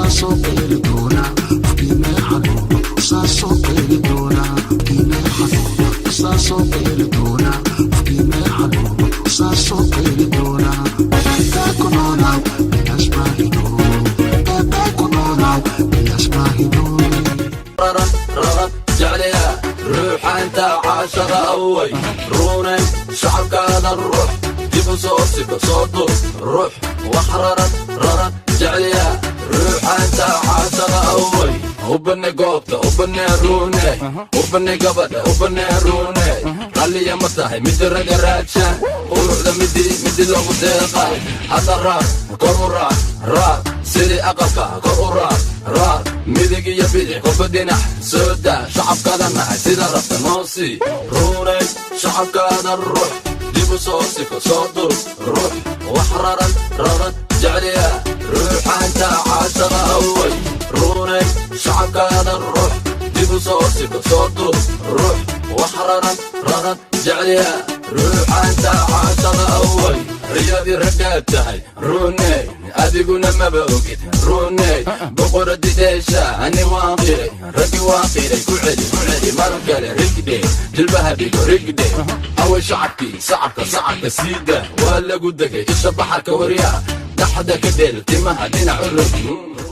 Saasoo qeeli doonaa qofkiina xanuuno, saasoo qeeli doonaa qofkiina xanuuno, saasoo qeeli doonaa qofkiina xanuuno, saasoo qeeli doonaa. Eebbe ku noolaaw, bilaash maahino. Eebbe ku noolaaw, bilaash maahino. Raran raran jecliya ruuxaanta caashaqa away. Ruunay, shacabkaada ruux, dib u soo siko, soo dur ruux wax. Raran raran jecliya ruuxaanta caashaqa away. Ubane goobta, ubane ruune, ubane gabadha, ubane ruune. Ralliya ma tahay midi raga raadshaan quruxda, midi midi loogu deeqay. Hadda raar, kor u raar, raar sidii aqalka kor u raar, raar midig iyo bidix, kolba dhinac soo daa. Shacabkaada nahay, sida rabta noo sii. Ruunay, shacabkaada ruux, dib u soo siko, soo dur ruux wax. Raran raran jecliya ruuxaanta caashaqa away. Ruunay, shacabkaada ruux, dib u soo siko, soo dur ruux wax. Raran raran jecliya ruuxaanta caashaqa away. Riyadii raggaad tahay ruuney, adiguna maba ogid ruuney. Boqoradi dheesha ani waan qiray, raggi waan qiray. Ku celi, ku celi mar kale, rigdhe jilbaha dhigo, rigdhe. Away shacabkii? Sacabka, sacabka siida, waa lagu degay isha baxarka. Waryaa, dhaxda ka dheel, timaha dhinac u rog.